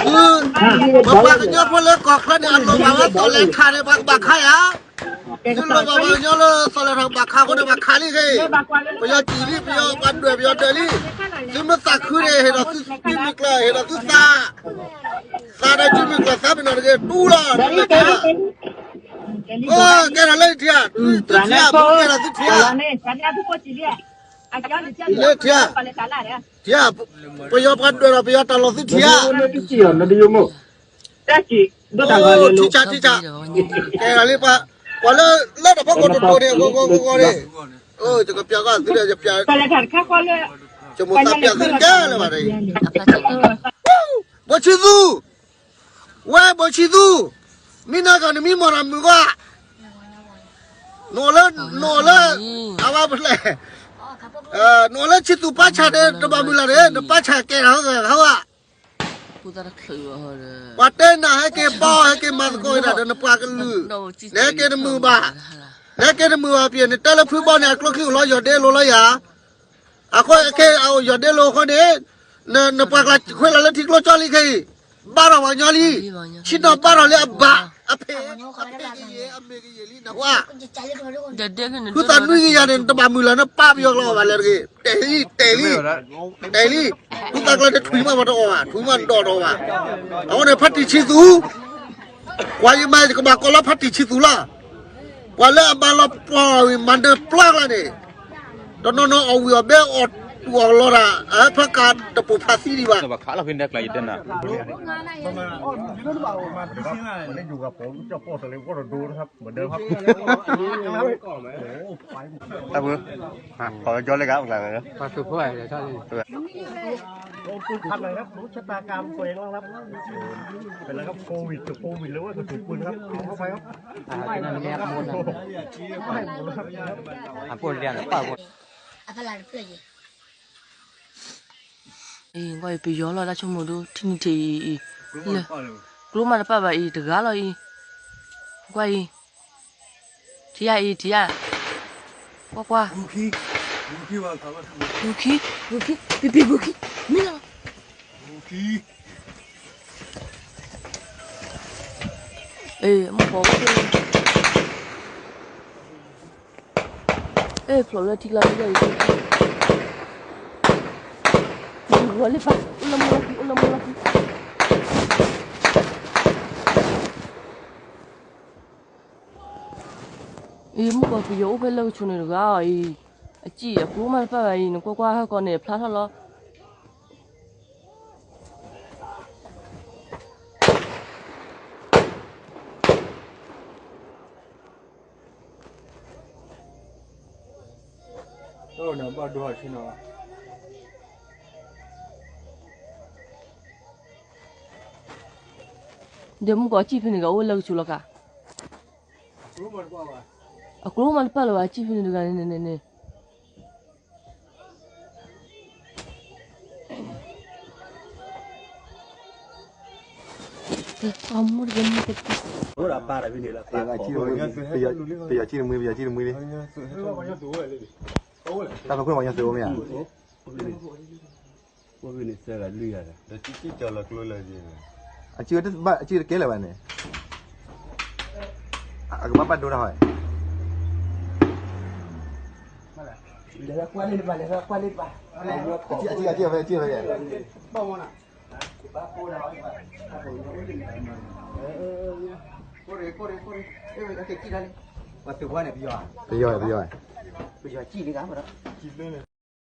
ပပှၤကညီဖိလၢကီၢ်ချၢန့ၣ် အလိၣ်ဘၣ်ဝဲသီၣ်လဲၤထးန့ၣ် ပှၤကဘၣ်ခးယၤ, သုလိၣ်ဘၣ်ပှၤကညီလၢသီၣ်လဲၤထးဘၣ်ခးအဃိန့ၣ် ဘၣ်ခးလံခဲအံၤ, ပယီၤစံၣ်လံ ပယီၤပှၤဒွဲၣ်ပယီၤဒွဲၣ်လံ, သုမ့ၢ်သးခုန့ၣ် ဟ့ၣ်ဒီးသုမုၢ်ကျၢၢ် ဟ့ၣ်ဒီးသုသး, သးဒီးသုမုၢ်ကျၢၢ်သးပ့ၤနီၣ်တဂ့ၤ တူၢ်လီၤ နမ့ၢ်တဲဘၣ်, ကဲထီၣ်လၢထံဧါ, သုထံဧါ, ကဲထီၣ်သုထံဧါ, လၢထံဧါ, ထံဧါ, ပယီၤပှၤဒွဲၣ်ဒီးပယီၤတၢ်လီၢ်သုထံဧါ, ထံဆးထံဆး, ကဲထီၣ်လံပှၤ, ပှၤလၢလၢတၢ်ဖီခိၣ်တတိၤန့ၣ် အဂီၢ်ဂီၢ်ဂီၢ်န့ၣ်, ယကပျးကီၢ်သုဒီး ယပျး, ယမိၢ်သးပျးသုကဲလၢၤဘၣ်ဒီးအံၤ, ဘိၣ်ဆံသူ, ဝဲဘိၣ်ဆံသူ, မ့ၢ်နကီၢ်နမံမီၢ်တၢ်မုာ်ကွၢ်, နအိၣ်လၢ, နအိၣ်လၢ, အဝဲဖျဲၣ်, နအိၣ်လၢဆံသူပၢ်ဆၣ်န့ၣ် တဘၣ်မုာ်လၢၤန့ၣ် နပၢ်ဆၣ်ကဲထီၣ်ဂၤဂၤဝဲ, ပှၤတဲနၤဟဲက့ၤဘီ ဟဲက့ၤမၤသကိးဝဲဒၣ်ဒီးနပှၤကလုာ်, နဟဲက့ၤတမုာ်ဘၣ်, နဟဲက့ၤတမုာ်ဘၣ်ဖဲန့ၣ် နတဲလၢဖုဘီန့ၣ် အကျိချံအိၣ်လီၤယီၢ်ဒ့လိၤလီၤယၤ, အဃိခဲအံၤ ယီၢ်ဒ့လိၤအဃိန့ၣ်, နပှၤကျါခွဲးလီၤလၢထံကျိကၠီလံခဲအံၤ, ဘါထီၣ်ပှၤကညီလံ, ဆ့ၣ်နီၤဘါထီၣ်လၢအဘၣ်, အဖဲ, အဖဲကယဲၢ် အမ့ၢ်ကယဲၢ်လံ နဟါ, ဖုသးနွံကယၤန့ၣ် နတဘၣ်မုာ်လၢၤ နပၢ်ပယီၤကျီအီၣ်ဘၣ်လဲၣ်တဂ့ၤ, တဲလံ, တဲလံ, တဲလံ, ဖုသးကျါတထွံၣ်မးပှၤတအီၣ်ဘၣ် ထွံၣ်မးနဒီးတအီၣ်ဘၣ်, အဃိန့ၣ် ဖါတံၢ်ဆံသူ, ပှၤယမၤယကဘၣ်ကိးလီၤဖါတံၢ်ဆံသူလီၤ, ပှၤလၢအမၤလီၤပှီၢ်ဝံၤ မၤနၢၤပျီကျါန့ၣ်, တနီၤနီၤအီၣ်ဝံၤအီၣ်ဘဲအီၣ်တူၢ်အီၣ်လီၤတၢ်, ဖဲကးတပိာ်ဖးသံဒံးဘၣ်, ဘၣ်ခးလီၤဖဲန့ၣ်ကျါယတဲနၤ, တၢ်ဘု, ပှၤကညီလၢဂၤပကျါ, ပှၤသုးဖိ, โอ้ ปืนขับหน่อยครับ รู้ชะตากรรมตัวเองแล้วครับ เป็นอะไรครับ โควิดกับโควิดเลยว่ากระสุนปืนครับ เอาเข้าไปครับ อ่า นั่นแนบหมดนะ อ่ะ พวกเรียนเปล่า အံၤ ကွၢ်အံၤ ပယီၤလီၤ တၢ်ဆိကမိၣ်ဒိ ထံနံၤထံးအံၤ, လၢ ကျိမးတပာ်ဘၣ်အံၤ တဂၤလီၤအံၤ, ကွၢ်အံၤ, ထံၣ်ယၤအံၤ ထံၣ်ယၤ, ကွၢ်ကွၢ်, ဂုၤခံ, ဂုၤခံ, ပံၤပံၤဂုၤခံ, မ့ၢ်လီၤ, ဂုၤခံ, အ့ၣ် မ့ၢ်ပိာ်ဝဲ အဲ ဖျိးလၢထံကျါလၢယၤအံၤ, ဝဲလၢပၢ် အိၣ်လၢမူလီၢ်ခံ အိၣ်လၢမူလီၢ်ခံ, အံၤ မ့ၢ်ကီၢ်ပယီၤအိၣ်ဖဲလၢကဆိးန့ၣ်တဂၤအံၤ, အစံၣ်အကျိမးတပာ်ဘၣ်အံၤ နကွၢ်ကွၢ်ဟဲကီးန့ၣ် ဖျါထီၣ်လီၤ. ဒီးမုၢ်ကီၢ်စံၣ်ဖဲန့ၣ်ကအိၣ်လၢကဆူးလီၤကး, အကျိမးတပာ်လၢၤဘၣ် စံၣ်ဖဲန့ၣ်တဂၤန့ၣ်န့ၣ်န့ၣ် ပယီၤစံၣ်တမှံ ပယီၤစံၣ်တမှံလံ, တၢ်ဖိခွဲးပှၤကညီသုးအိၣ်မ့ၢ်ဧါ, အစံၣ်ဝဲတဘၣ် အစံၣ်တကဲလၢၤဘၣ်န့ၣ်, အကဘၣ်ဘၣ်ဒိတၢ်ဟီ, အစံၣ် အစံၣ် အစံၣ်ဖဲ အစံၣ်ဖဲ ပယီၤ ပယီၤ, ပယီၤ, ပယီၤစံၣ်လံကမးဒီး